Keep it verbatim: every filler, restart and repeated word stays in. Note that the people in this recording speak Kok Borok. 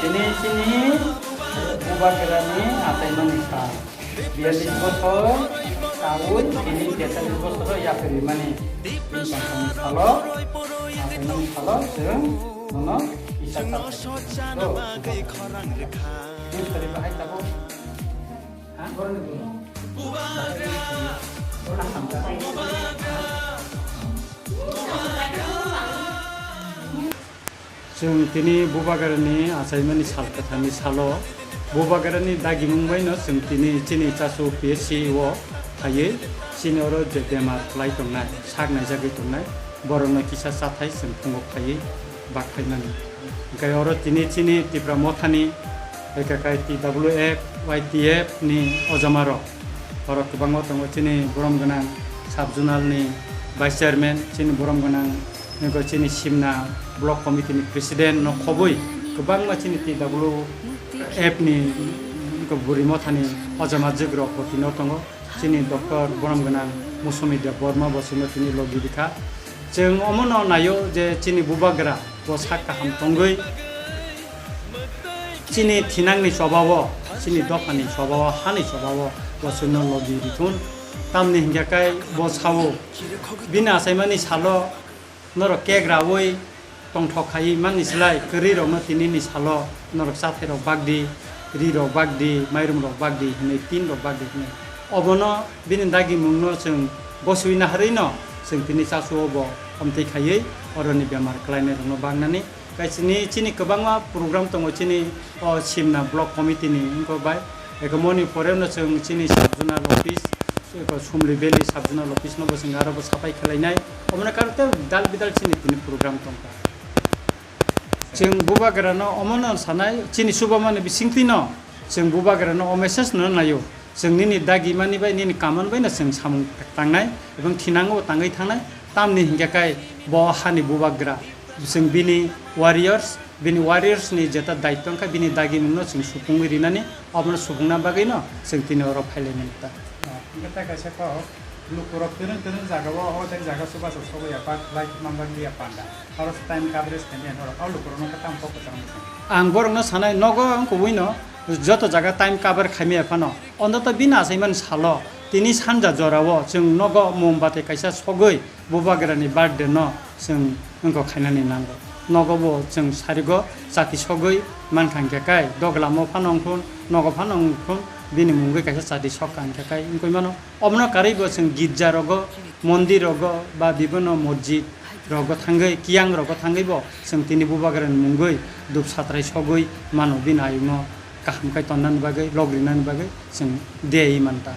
Chini, chini bubagrani achaimani sal. Biyalish bosor taui tini tetallish bosor yapri mani salo, achaimani salo chwng bono kisa. Chwng sari bahai tabuk. Chwng tini bubagrani achaimani sal kwtharni salo bubagrani dagimung baino chwng tini chini chasu P S C o phaiwi chini oro je bemar khlai tongnai, sak naijagwi tongnai, borokno kisa chathai chwng phungo phaiwi bak khlaimani. Hwnkhe oro tini chini Tipra Mothani, ekakai T W F, Y T F ni ojamarok, oro kwbangma tongo chini borom gwnang sub zonal ni vice chairman, chini borom gwnang, eko chini Simna block committee ni president no khobwi kwbangma chini T W F ni, eko Buri Mothani ojama jwk rok bo tino tongo. Chini Doctor borom gwnang Musumi Debbarma bo chwngno tini logi rikha. Chwng omono naio je chini bubagra bo sak kaham tongwi chini thinangni chobao, chini dophani chobao, hani chobao bo chwngno logi rithun. Tamni hinkhe kai bo sao bini achaimani salo norok kek raui tongthok khai mani slai kwrwi rokno tini ni salo norok chathai rok bakdi, ri rok bakdi, mairum rok bakdi hinwi, tin rok bakdi hinwi. Obono bini dagimungno chwng goswi naharwi no chwng tini chasu o bo omtwi khaiwi oroni bemar kwlainai rokno baknani. Kaisini chini kwbangma program tongo chini o Simna block committee ni wngkok bai. Eko moni pore no chwng chini sub zonal office, eko Sumli Valley sub zonal office no bo chwng aro bo sapai khwlainai. Omono karon tei dal bidal chini tini program tongkha. Chwng bubagra no omono sanai chini chubamani bisingtwi no chwng bubagra no o message no naio. Chwng nini dagi mani bai nini kaman bai no chwng samung tangnai ebong thinango tangwi thangnai. Tamni hinkhe kai bo hani bubagra. Chwng bini warriors, bini warriors ni jeta daityo wngkha bini dagimungno chwng supungwi rinani, obono supungna bagwino chwng tini oro phailaimani ta. Hwnkhe tai kaisa kok, lukurok twrwng twrwng jagao o tai jaga chubachu sogwi ya, bak lai manbagwi ya panda. Oro time coverage khaimaya norok, o lukurokno khe tamo kok kwchangma chwng? Ang borokno sanai, nogo wng kubui no joto jaga time cover khaimaya phano, ontoto bini achaimani salo tini sanja jorao chwng nogo mombati kaisa sogwi bubagrani birthday no chwng wngkha khainani nango. Nogo bo chwng sarigo chati sogwi mankha hinkhe kai, doglamo phano wngthun, nogo phano wngthun, bini mungwi kaisa chati sokha hinkhe kai wngwi mano. Omono karwi bo chwng girja rogo, mondir rogo ba bibino mosjid rogo thangwi, kiyang rogo thangwi bo chwng tini bubagrani mungwi dup satrai sogwi mano, bini ayukno kaham khai tonnani bagwi, logrinani bagwi chwng dei manta.